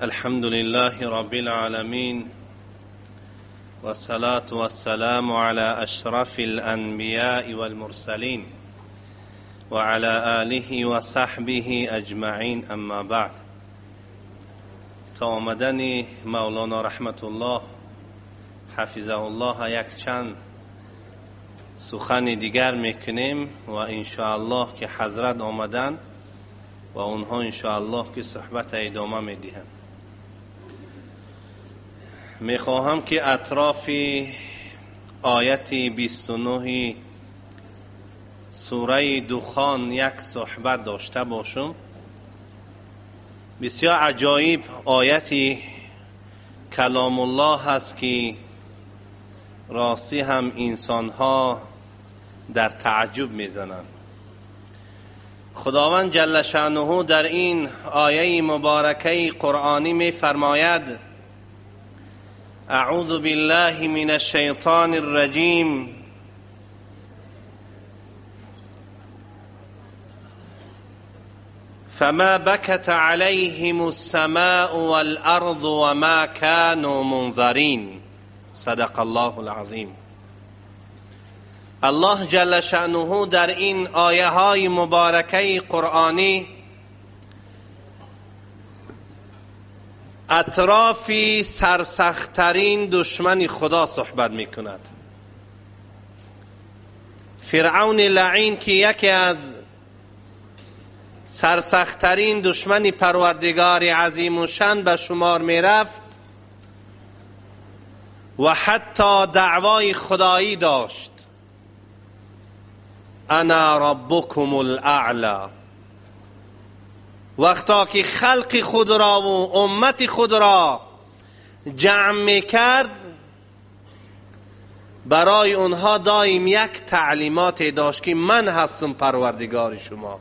الحمد لله رب العالمين، والصلاة والسلام على أشرف الأنبياء والمرسلين وعلى آله وصحبه أجمعين، أما بعد. تا آمدن مولانا رحمت الله حفظه الله یک چند سخن دیگر میکنیم و انشاءالله که حضرت آمدن و اونها انشاءالله که صحبت ادامه میدهند. میخواهم که اطراف آیت 29 سوره دخان یک صحبت داشته باشم. بسیار عجایب آیت کلام الله هست که راستی هم انسانها در تعجب میزنند. خداوند جل شأنه در این آیه مبارکه قرآنی میفرماید: اعوذ بالله من الشیطان الرجیم، فما بكت عليهم السماء والأرض وما كانوا منظرين. صدق الله العظیم. الله جل شأنه در این آیه های مبارکه قرآنی اطراف سرسخت‌ترین دشمن خدا صحبت میکند. فرعون لعین که یکی از سرسخت‌ترین دشمن پروردگار عظیم و شان به شمار میرفت و حتی دعوای خدایی داشت: انا ربکم الاعلی. وقتا که خلق خود را و امت خود را جمع میکرد، برای اونها دایم یک تعلیمات داشت که من هستم پروردگار شما.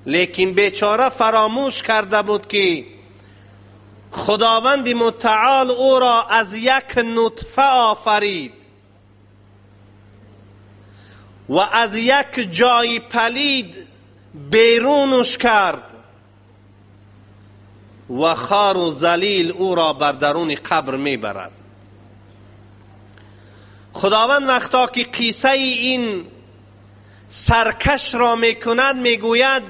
لیکن بیچاره فراموش کرده بود که خداوند متعال او را از یک نطفه آفرید و از یک جای پلید بیرونش کرد و خار و ذلیل او را بر درون قبر میبرد. خداوند وقتا که قصه این سرکش را میکند میگوید: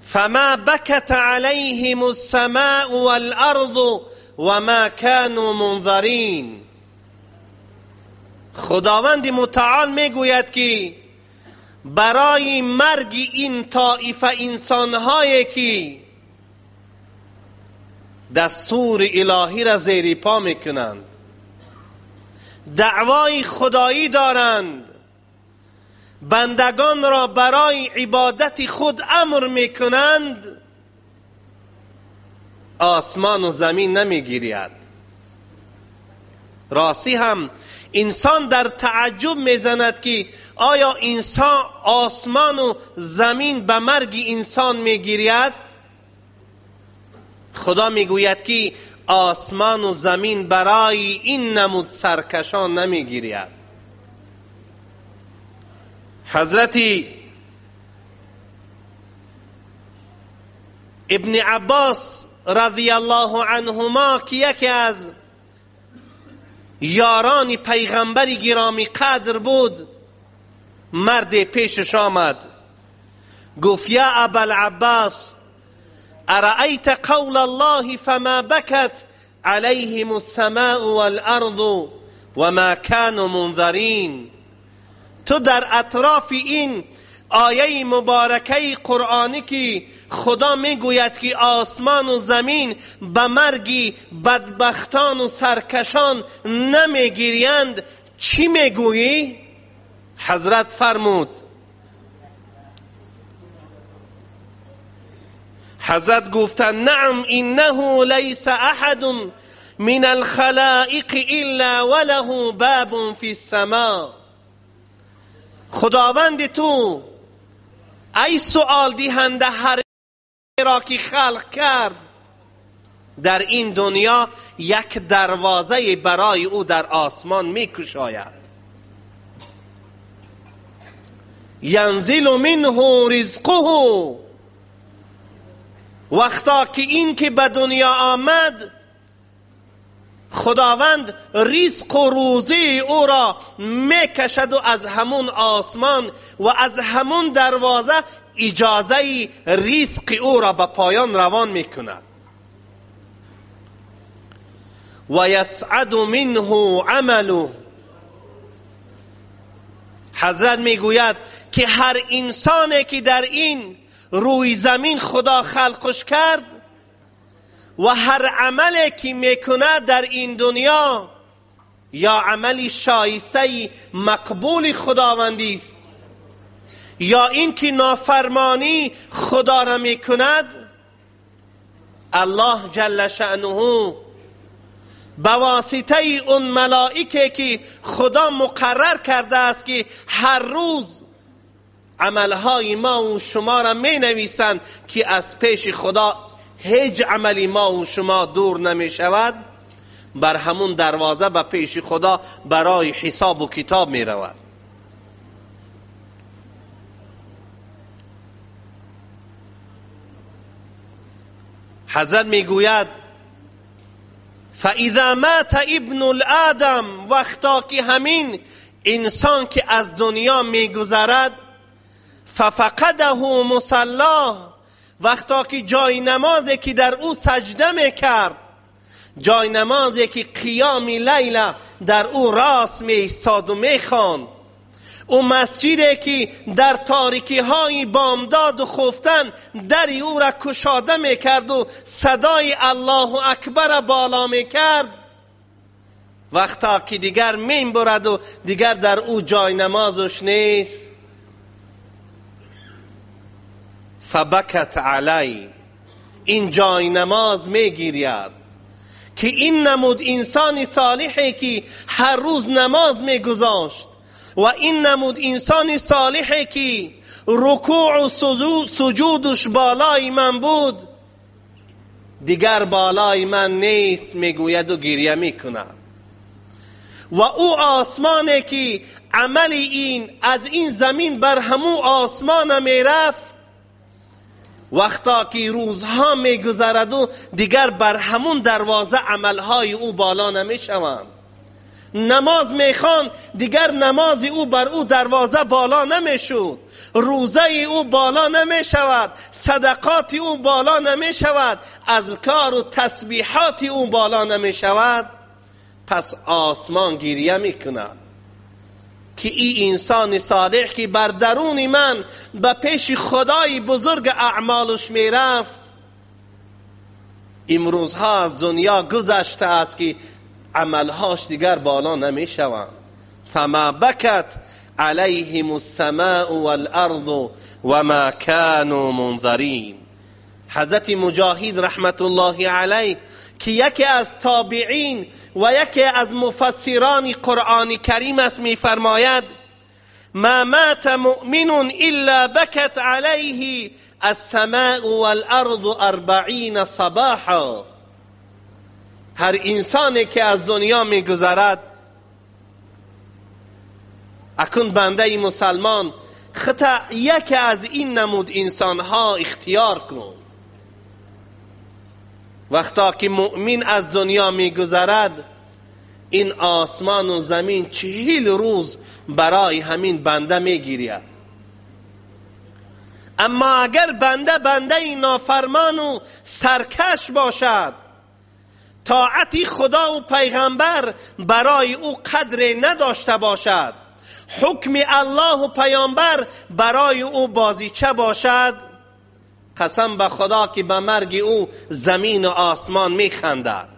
فما بکت علیهم السماء والارض وما كانوا منظرین. خداوند متعال میگوید که برای مرگ این طایفه انسانهایی که دستور الهی را زیر پا میکنند، دعوای خدایی دارند، بندگان را برای عبادت خود امر میکنند، آسمان و زمین نمیگیرید. راستی هم انسان در تعجب میزند که آیا انسان آسمان و زمین به مرگ انسان میگیرید؟ خدا میگوید که آسمان و زمین برای این نمود سرکشان نمیگیرید. حضرت ابن عباس رضی الله عنهما که یکی از یاران پیغمبر گرامی قدر بود، مرد پیشش آمد، گفت: یا ابا العباس، ارأیت قول الله فما بکت علیهم السماء والارض وما كانوا منظرین. تو در اطراف این آیه مبارکه قرآنی که خدا میگوید که آسمان و زمین به مرگ بدبختان و سرکشان نمیگیرند، چی میگویی؟ حضرت فرمود، حضرت گفتند: نعم، انه لیس احد من الخلائق الا وله باب فی السماء. خداوند تو ای سؤال دهنده، هر را که خلق کرد در این دنیا یک دروازه برای او در آسمان میکشاید. ینزل منه رزقه وقتا که این که به دنیا آمد، خداوند رزق و روزی او را میکشد و از همون آسمان و از همون دروازه اجازه رزق او را به پایان روان میکند. و یسعد منه عمله. حضرت میگوید که هر انسانی که در این روی زمین خدا خلقش کرد و هر عملی که میکند در این دنیا، یا عملی شایسته مقبول خداوندی است یا اینکه نافرمانی خدا را میکند، الله جل شأنه به واسطه اون ملائکه که خدا مقرر کرده است که هر روز عملهای ما و شما را می نویسند که از پیش خدا هیچ عملی ما و شما دور نمی شود، بر همون دروازه به پیش خدا برای حساب و کتاب می رود. حضرت می گوید فاذا مات ابن الادم، وقتا که همین انسان که از دنیا می گذرد، ففقده مصلاه، وقتا که جای نمازی که در او سجده میکرد، جای نمازی که قیام لیله در او راست می ایستاد و میخواند، او مسجدی که در تاریکی های بامداد و خفتن در او را کشاده میکرد و صدای الله اکبر بالا میکرد، وقتا که دیگر میبرد و دیگر در او جای نمازش نیست، فبکت علی، این جای نماز میگیرید که این نمود انسان صالحی که هر روز نماز میگذاشت و این نمود انسان صالحی که رکوع و سجودش بالای من بود، دیگر بالای من نیست، میگوید و گریه میکند. و او آسمانی که عمل این از این زمین بر همو آسمان میرفت، وقتا که روزها میگذرد و دیگر بر همون دروازه عملهای او بالا نمیشوند. نماز میخوان، دیگر نماز او بر او دروازه بالا نمیشود، روزه او بالا نمیشود، صدقات او بالا نمیشود، اذکار و تسبیحات او بالا نمیشود. پس آسمان گریه میکند که ای انسان صالح که بر درون من به پیش خدای بزرگ اعمالش میرفت، امروزها از دنیا گذشته است که عملهاش دیگر بالا نمیشوند. فما بکت علیهم السماء والارض وما كانوا منظرین. حضرت مجاهد رحمت الله علیه که یکی از تابعین و یکی از مفسران قرآن کریم است میفرماید ما مات مؤمن الا بکت علیه السماء والارض 40 صباحا. هر انسانی که از دنیا میگذرد، اکنون بنده مسلمان خطا یکی از این نمود انسانها اختیار کن. وقتا که مؤمن از دنیا میگذرد، این آسمان و زمین 40 روز برای همین بنده میگیرید. اما اگر بنده نافرمان و سرکش باشد، طاعت خدا و پیغمبر برای او قدر نداشته باشد، حکم الله و پیامبر برای او بازیچه باشد، قسم به خدا که به مرگ او زمین و آسمان میخندد.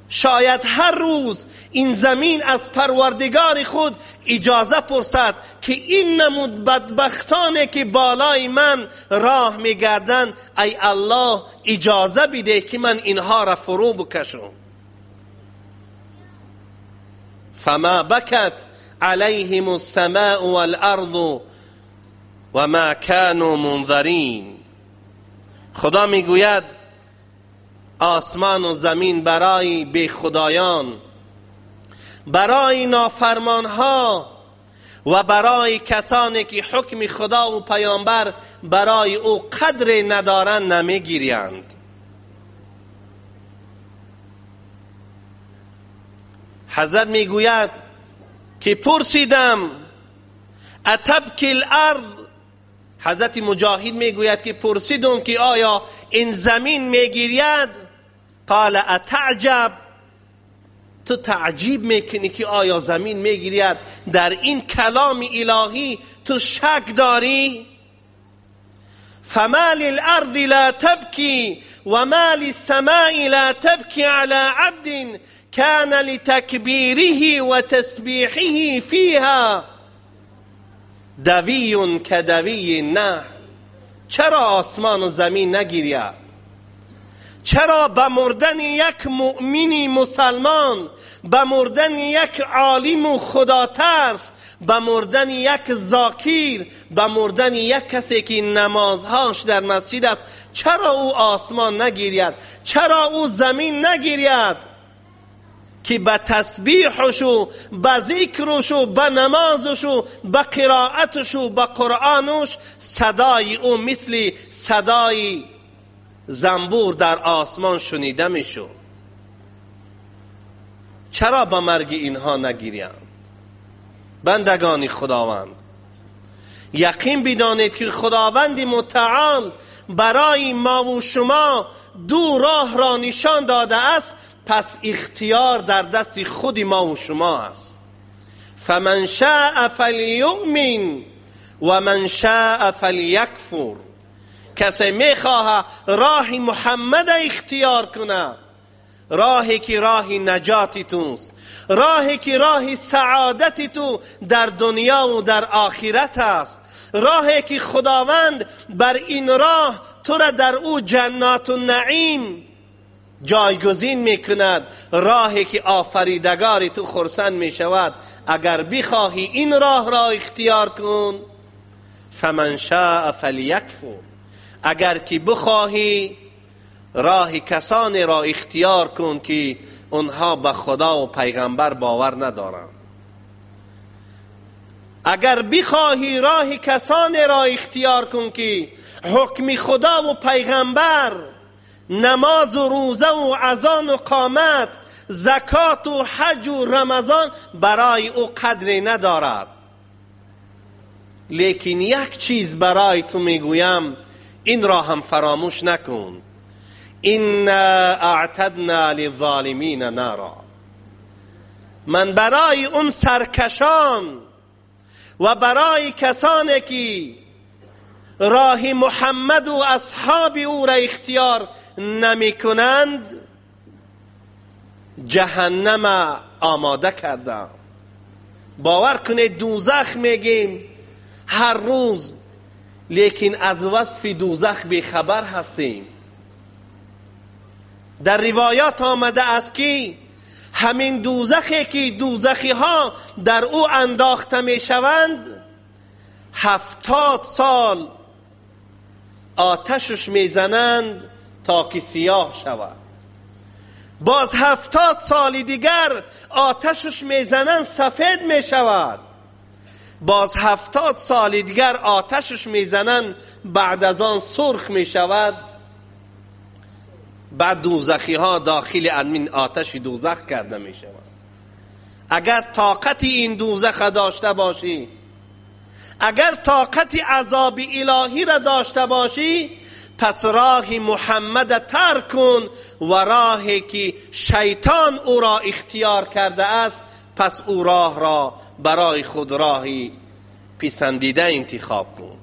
شاید هر روز این زمین از پروردگار خود اجازه پرسد که این نمود بدبختانه که بالای من راه میگردن، ای الله اجازه بده که من اینها را فرو بکشم. فما بکت علیهم السماء والارض و ما كانوا منظرین. خدا میگوید آسمان و زمین برای بی خدایان، برای نافرمانها و برای کسانی که حکم خدا و پیامبر برای او قدر ندارند نمیگیرند. حضرت میگوید که پرسیدم اتبکی الارض، حضرت مجاهد میگوید که پرسیدم که آیا این زمین میگیرید؟ قال اتعجب، تو تعجیب میکنی که آیا زمین میگیرید؟ در این کلام الهی تو شک داری؟ فما للارض لا تبکی و ما للسماء لا تبکی على عبد كان لتكبيره وتسبيحه فيها دوی كدوی النحل. چرا آسمان و زمین نگیرید؟ چرا به مردن یک مؤمنی مسلمان، به مردن یک عالم و خدا ترس، به مردن یک ذاکر، به مردن یک کسی که نمازهاش در مسجد است، چرا او آسمان نگیرید؟ چرا او زمین نگیرید که به تسبیحش و به ذکرش و به نمازش و به قرائتش و به قرآنش صدای او مثل صدای زنبور در آسمان شنیده میشد؟ چرا به مرگ اینها نگیرند؟ بندگان خداوند، یقین بدانید که خداوند متعال برای ما و شما دو راه را نشان داده است، پس اختیار در دست خود ما و شما است. فمن شاء فلیؤمن و من شاء فلیکفر. کسی میخواه راه محمد اختیار کنه، راهی که راه نجات توست، راهی که راه سعادت تو در دنیا و در آخرت است، راهی که خداوند بر این راه تو را در او جنات و نعیم جایگزین میکند، راهی که آفریدگار تو خرسند میشود. اگر بخواهی این راه را اختیار کن، فمن شاء فلیکفر. اگر که بخواهی راه کسانی را اختیار کن که آنها به خدا و پیغمبر باور ندارند. اگر بخواهی راه کسانی را اختیار کن که حکم خدا و پیغمبر، نماز و روزه و اذان و قامت، زکات و حج و رمضان برای او قدری ندارد. لیکن یک چیز برای تو میگویم، این را هم فراموش نکن. انا اعتدنا للظالمین نارا. من برای اون سرکشان و برای کسانی که راه محمد و اصحاب او را اختیار نمی کنند جهنم آماده کردم. باور کنید دوزخ میگیم هر روز، لیکن از وصف دوزخ بیخبر هستیم. در روایات آمده است که همین دوزخی که دوزخی ها در او انداخته می شوند 70 سال آتشش می زنند تا که سیاه شود، باز 70 سال دیگر آتشش می زنند سفید می شود، باز 70 سال دیگر آتشش می زنند بعد از آن سرخ می شود. بعد دوزخی ها داخل این آتش دوزخ کرده می شود. اگر طاقت این دوزخ داشته باشی، اگر طاقت عذاب الهی را داشته باشی، پس راه محمد ترک کن و راهی که شیطان او را اختیار کرده است، پس او راه را برای خود راهی پسندیده انتخاب کن.